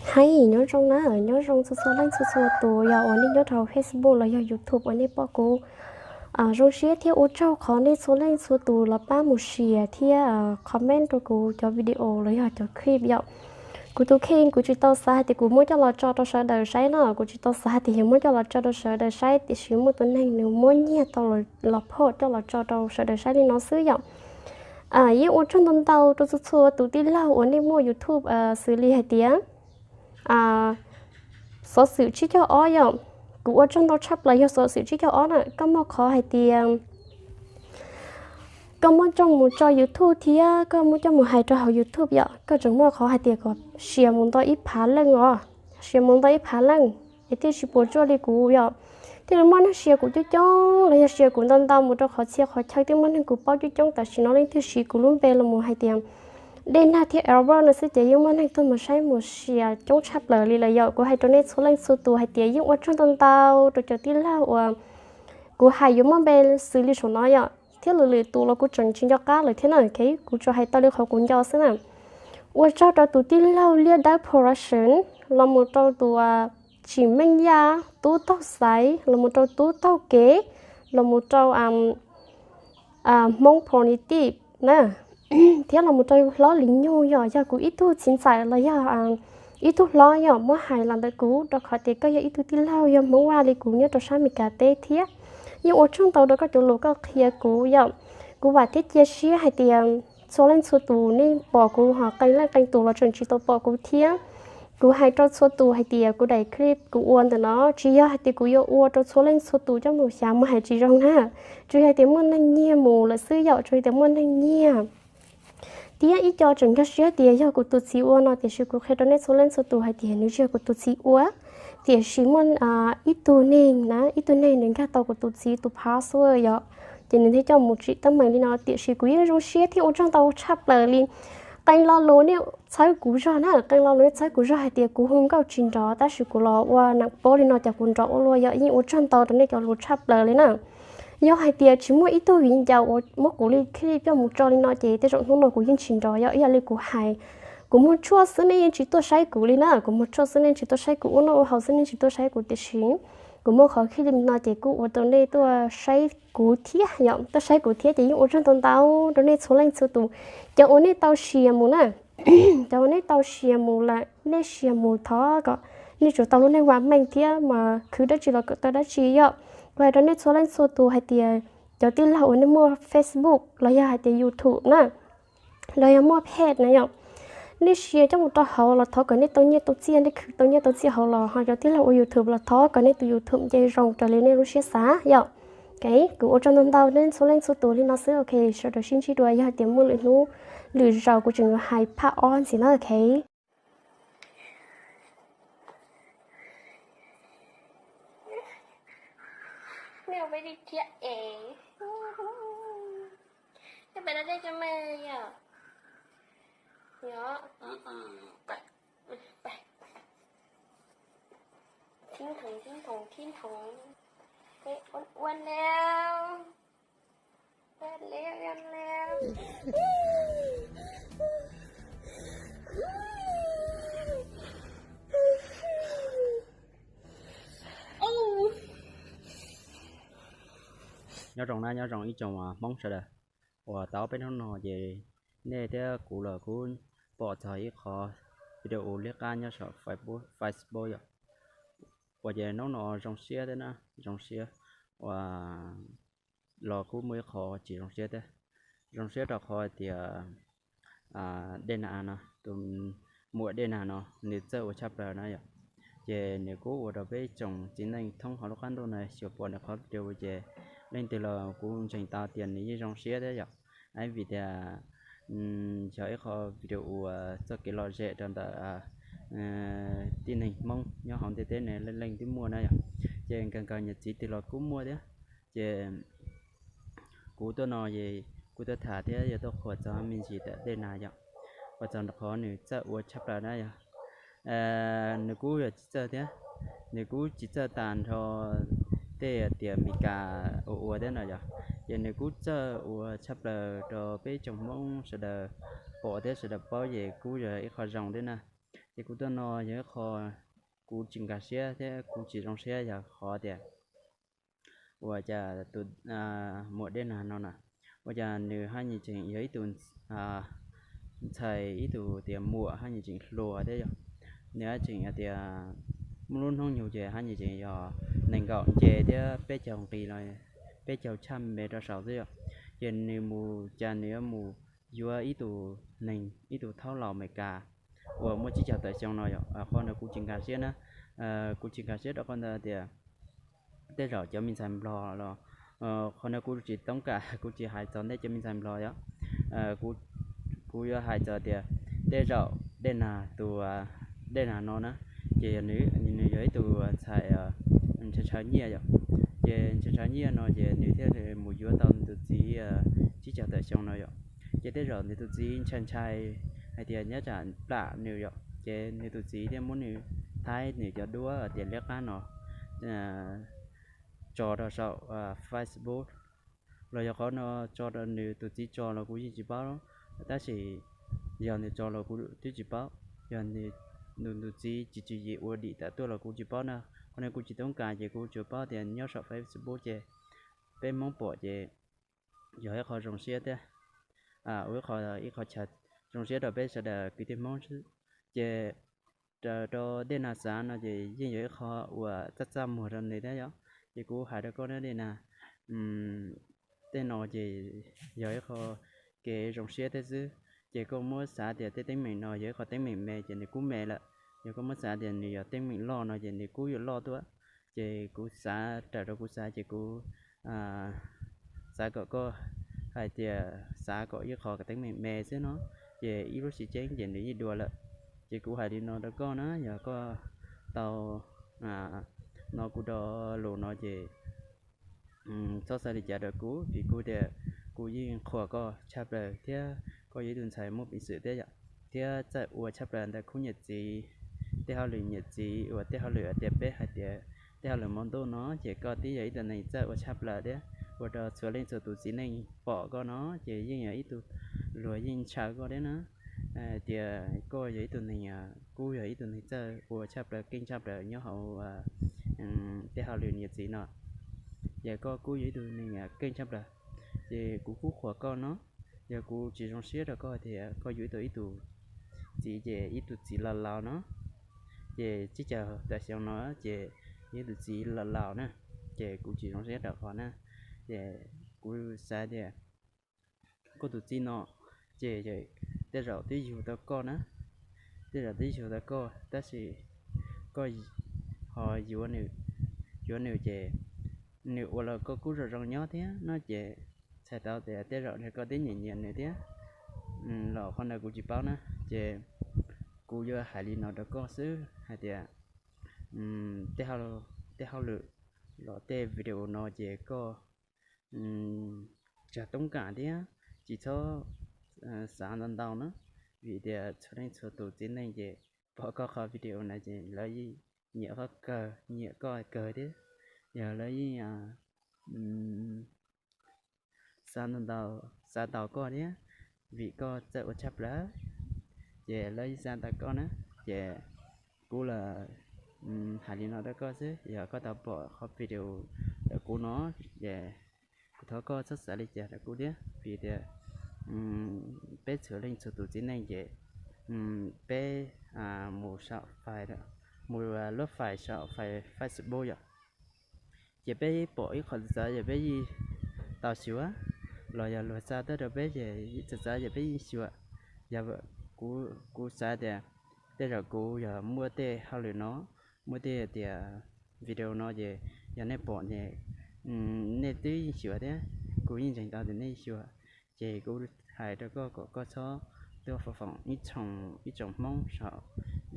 Hais nyob zoo na, nyob zoo txhua txhua leej txhua txhua tus yog uas nej nyob rau Facebook los yog YouTube uas nej pom kuv. Zoo siab thiab ua tsaug qhov nej txhua leej txhua tus los pab mus share thiab comment rau kuv cov video los yog cov clip yom. Kuv tus kheej kuv tsis tau xav hais tias kuv muab coj los tso rau sawv daws saib no, kuv tsis tau xav hais tias yuav muab coj los tso rau sawv daws saib, tiam sis muaj tus neeg nws muab nyiag tau los phoj coj los tso rau sawv daws saib li no xwb yom. Yeej ua tsaug ntau ntau rau txhua txhua tus tij laug uas nej muaj YouTube xws li hais tias xov xwm tsib caug ob yom. Kuv ua tsaug ntau tshaj plaws yog xov xwm tsib caug ob na, koj muaj qhov hais tias koj muab coj mus tso YouTube thiab koj muab coj mus hais rau hauv YouTube yom, koj tseem muaj qhov hais tias kom share mus ntau ib phav leej os, share mus ntau ib phav leej es thiaj tsis puas tsuaj li kuv yom. Thiaj li muaj neeg share kuv coob coob los yog share kuv ntau ntau mus rau qhov txhia qhov chaw, twb muaj neeg kuv paub coob coob, tam sim no leej twg siv kuv lub npe los mus hais tias Dej Nag thiab Albert no xwb ces yeej muaj neeg tuaj mus saib mus share coob tshaj plaws li lawm yom. Kuv hais rau nej txhua leej txhua tus hais tias yeej ua tsaug ntau ntau rau cov tij laug uas kuv hais yuav muaj npe xws li saum no yom, thiab lwm lwm tus los kuv tseem tsis nco qab lawm thiab na, kuv tsuas hais tau li qhov kuv nco xwb na. Ua tsaug rau tus tij laug Liaj Dawb Production, los mus rau tus Tsim Meej Yaj, Tub Taug Xaiv, los mus rau Tub Taug Kev, los mus rau Hmoob Pro Native na, thiab los mus rau Hlob Lis Nyug, yog yog kuv ib tug txiv ntxawm los yog ib tug hlob yom, muab hais los ntawm kuv rau qhov tias koj yog ib tug tij laug yog Hmoob Vaj li kuv nyob rau sab Amelikas teb thiab. Yeej ua tsaug ntau rau koj cov lus koj qhia kuv yom. Kuv vam thiab cia siab hais tias txhua leej txhua tus nej pom kuv ho qee leej qee tus los tseem tsis tau pom kuv thiab. Kuv hais rau txhua tus hais tias kuv daim clip kuv ua ntawm no tsis yog hais tias kuv yuav ua rau txhua leej txhua tus coj mus xyav mus hais tsis zoo na. Tsuas yog tias muaj neeg nyiag mus lawm xwb yom, tsuas yog tias muaj neeg nyiag thiab ib co tseem nkag siab tias yog kuv tus txiv ua no, tiam sis kuv qhia rau nej txhua leej txhua tus hais tias nws tsis yog kuv tus txiv ua. Tiam sis muaj ib tug neeg na, ib tug neeg nws nkag tau kuv tus txiv tus password yom, ces nws thiaj coj mus tsim teeb meem li no. Tiam sis kuv yeej zoo siab thiab ua tsaug ntau tshaj plaws li. Qee lo lus nej txhawb kuv zog na, qee lo lus nej txhawb kuv zog hais tias kuv hu nkauj tsis nrov, tab sis kuv los ua neeg paub li no ces kuv nrov ua luaj yom. Yeej ua tsaug ntau rau nej cov lus tshaj plaws li na. Yog hais tias tsis muaj ib tug viv ncaus uas muab kuv li clip coj mus tso li no ces tej zaum hnub no kuv yeej tsis nrov yom. Ib yam li kuv hais, kuv muag tshuaj xwb nej yeej tsis tuaj saib kuv li na, kuv muag tshuaj xwb nej tsis tuaj saib kuv, ua noj ua haus xwb nej tsis tuaj saib kuv, tiam sis kuv muaj qhov clip li no ces kuj ua rau nej tuaj saib kuv thiab yom, tuaj saib kuv thiab ces yeej ua tsaug ntau ntau rau nej txhua leej txhua tus. Cov uas nej tau share mus na, cov uas nej tau share mus lawm, nej share mus thov kom nej tsum tau lub neej vam meej thiab mas khwv dab tsi los kom tau dab tsi yom. Kuv hais rau nej txhua leej txhua tus hais tias cov tij laug uas nej muaj Facebook los yog hais tias YouTube na, los yog muaj page na yom, nej share coj mus rau hauv los thov kom nej tau nyiaj tau txiaj, nej khwv tau nyiaj tau txiaj hauv los ho cov tij laug ua YouTube los thov kom nej tus YouTube nce zoo raws li nej lub siab xav yom. Ok, kuv ua tsaug ntau ntau nej txhua leej txhua tus li no xwb. Ok, sawv daws sib ntsib dua, yog tias muaj lwm hnub lwm zaus kuv tseem yuav hais part ob ntxiv na. Ok. Mẹ, không phải đi thiệt ế. Các bạn đã đây cho mẹ nhỉ? Nhớ. Thím thùng, thím thùng, thím thùng. Thế uốn uốn leo. Uốn leo, uốn leo. Nyob zoo na, nyob zoo ib tsoom Hmoob sawv daws. Uas tau peb hnub no ces nej thiab kuv los kuj pom txog ib qho video liab qab nyob saum Facebook yom. Uas ces hnub no zoo siab thiab na, zoo siab uas los kuj muaj ib qho tsis zoo siab thiab. Zoo siab rau qhov tias Dej Nag no, tus muam Dej Nag no nws txawj ua tshaj plaws na yom. Ces nws kuj ua rau peb tsoom txiv neej thoob hauv lub qab ntuj no xyuas pom nws qhov video ces leej twg los kuj ntseeg tau tias nws yeej zoo siab thiab yom. Vim tias yog ib qho video uas txoj kev lom zem rau ntawm tib neeg Hmoob nyob hauv ntiaj teb no leej leej twb muaj na yom. Ces nkawd nkawd niam txiv twg los kuj muaj thiab. Ces kuv tuaj no es kuv tuaj tham thiab yog tuaj qhuas txog me ntsis tias Dej Nag yom, qhuas txog qhov nws txawj ua tshaj plaws na yom. Nws kuj yog tsis txawj thiab, nws kuj tsis txawj tas nrho tej tias Meskas ua ua thiab no yom. Ces nws kuj txawj ua tshaj plaws rau peb tsoom Hmoob sawv daws pom thiab sawv daws paub ces kuj yog ib qho zoo thiab na. Ces kuv tuaj no yog ib qho kuv tsis nkag siab thiab kuv tsis zoo siab yog qhov tias ua cas tus muam Dej Nag no na, ua cas nws haj yam tseem yog ib tug ntxhais, ib tug tias muam haj yam tseem hluas thiab yog, nws haj tseem tias muaj lub hnub nyoog ces haj yam tseem yog nees nkaum nce thiab peb caug nqis los peb caug tshaj me rau saum xwb yom. Ces nws mus cas nws yuav mus yuav ib tug neeg, ib tug thaub laus Amelikas uas muaj tsib caug tawm xyoo no yom. Qhov ntawd kuv tsis nkag siab na, kuv tsis nkag siab rau qhov ntawd tias tej zaum cov me ntxhais Nplog los, qhov no kuv tsis toob kam, kuv tsis hais txog ntej cov me ntxhais Nplog yom. Kuv yuav hais txog tias tej zaum Dej Nag, tus Dej Nag no na, ces yog nws, nws yog ib tug ntxhais ntshaw ntshaw nyiaj yom. Ces ntshaw ntshaw nyiaj no ces nws thiaj mus yuav tau nws tus txiv tsib caug tawm xyoo no yom. Ces tej zaum nws tus txiv ntshai ntshai hais tias nyob tsam plam nws yom, ces nws tus txiv thiaj muab nws thaij nws cov duab tias liab qab no tso rau saum Facebook, los yog qhov no tso rau nws tus txiv tso los kuv yeej tsis paub, tab sis yog nws tso los kuv twb tsis paub, yog nws tus txiv tsis tswv yim ua dim tawm tuaj los kuv tsis paub na. Qhov no kuv tsis toob kas ces kuv tsuas paub tias nyob saum Facebook ces peb Hmoob pom ces yog ib qho zoo siab thiab, ua ib qho, ib qho chaw zoo siab rau peb sawv daws kwv tij Hmoob xwb. Ces raws rau Dej Nag xav no ces yeej yog ib qho uas txaj txaj muag rau nws thiab yom. Ces kuv hais rau koj na Dej Nag, tej no ces yog ib qho kev zoo siab thiab xwb. Ces koj muab xav tias tej teeb meem no yog ib qho teeb meem me ces nws kuj me lawm. Yog koj muab xav tias nws yog teeb meem loj no ces nws kuj yuav loj tuaj. Ces kuv xav, raws rau kuv xav ces kuv xav kom koj hais tias xav kom ib qho teeb meem me xwb no, ces ib lub sij hawm ces nws yeej dua lawm. Ces kuv hais li no rau koj na, yog koj tau hnov kuv cov lus no ces txhob xav li cas rau kuv, vim kuv tias kuv yeej qhuas koj tshaj plaws thiab koj yog ib tug ntxhais muaj peev xwm thiab yom, thiab txawj ua tshaj plaws ntawm khub niam txiv, tej hauj lwm niam txiv uas tej hauj lwm tias peb hais tias tej hauj lwm hmo ntuj no ces koj twb yog ib tug neeg txawj ua tshaj plaws thiab ua rau txhua leej txhua tus txiv neej pom koj no ces yeej yog ib tug luag yeej ntshaw koj thiab na. Tias koj yog ib tug neeg, kuj yog ib tug neeg txawj ua tshaj plaws keej tshaj plaws nyob hauv tej hauj lwm niam txiv no. Ces koj kuj yog ib tug neeg keej tshaj plaws, ces kuv kuj qhuas koj no. Yog kuv tsis zoo siab rau koj tias koj yuav tau ib tug txiv ces ib tug txiv laus laus no, ces tsib caug tawm xyoo no ces yog ib tug txiv laus laus na, ces kuv tsis zoo siab rau qhov na. Ces kuv xav tias koj tus txiv no ces tej zaum twb yug tau koj na, tej zaum twb yug tau koj tab sis koj ho yuav nws, yuav nws ces nws ua los koj kuj zoo zoo nyob thiab no ces txhais tau tias tej zaum nws koj twb nyiam nyiam nws thiab los qhov ntawd kuv tsis paub na. Ces kuv yuav hais li no rau koj xwb hais tias tej hauj lwm los tej video no ces koj tsag toob kam thiab tsis txhob xav ntau ntau na, vim tias txhua leej txhua tus txiv neej ces pom koj qhov video no ces lawv yeej nyiam koj kawg, nyiam koj kawg thiab. Yog lawv yeej xav ntau ntau, xav tau koj thiab, vim koj txawj ua tshaj plaws, ces lawv yeej xav tau koj na. Ces kuv los hais li no rau koj xwb, yog koj tau pom qhov video ntawm kuv no, ces kuv thov koj txhob xav li cas rau kuv thiab, vim tias peb txhua leej txhua tus txiv neej ces peb mus saum fais, mus luab fais saum fais Facebook yom, ces peb pom ib qho txawv txawv ces peb yeej tau xyuas, los yog luag xa tuaj rau peb ces txawv txawv ces peb yeej xyuas. Yog kuv, kuv xav tias tej zaum kuv yog muaj tej hauj lwm no, muaj tej tias video no ces yog nej pom ces nej twb yeej xyuas thiab, kuv yeej ntseeg tau tias nej xyuas. Ces kuv hais rau koj kom koj txhob tuaj foom foom ib tsoom, ib tsoom Hmoob saum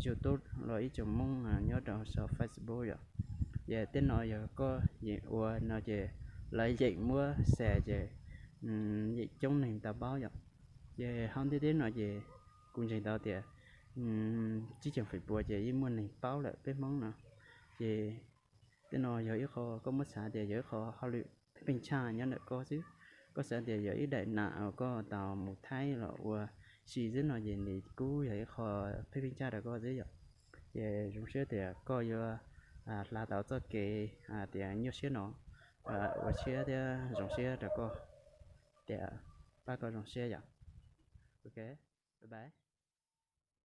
YouTube los ib tsoom Hmoob nyob rau saum Facebook yom. Ces tej no yog koj yeem ua no ces lawv yeem muab xa ces yeem coob neeg tau paub yom. Ces hauv ntiaj teb no ces kuv ntseeg tau tias tsib caug feem pua ces yeej muaj neeg paub lawm peb Hmoob no. Ces tej no yog ib qho koj muab xav tias yog ib qho hauj lwm pheej tshaj nyob ntawm koj xwb. Koj xav tias yog ib daim nam uas koj tau mus thaij los ua tsis xwb no ces nws kuj yog ib qho pheej pheej tshaj rau koj xwb yom. Ces zoo siab tias koj yuav hla tau txoj kev tias nyuaj siab no, ua siab thiab zoo siab rau koj, tias pab koj zoo siab yom. Ok, bye bye.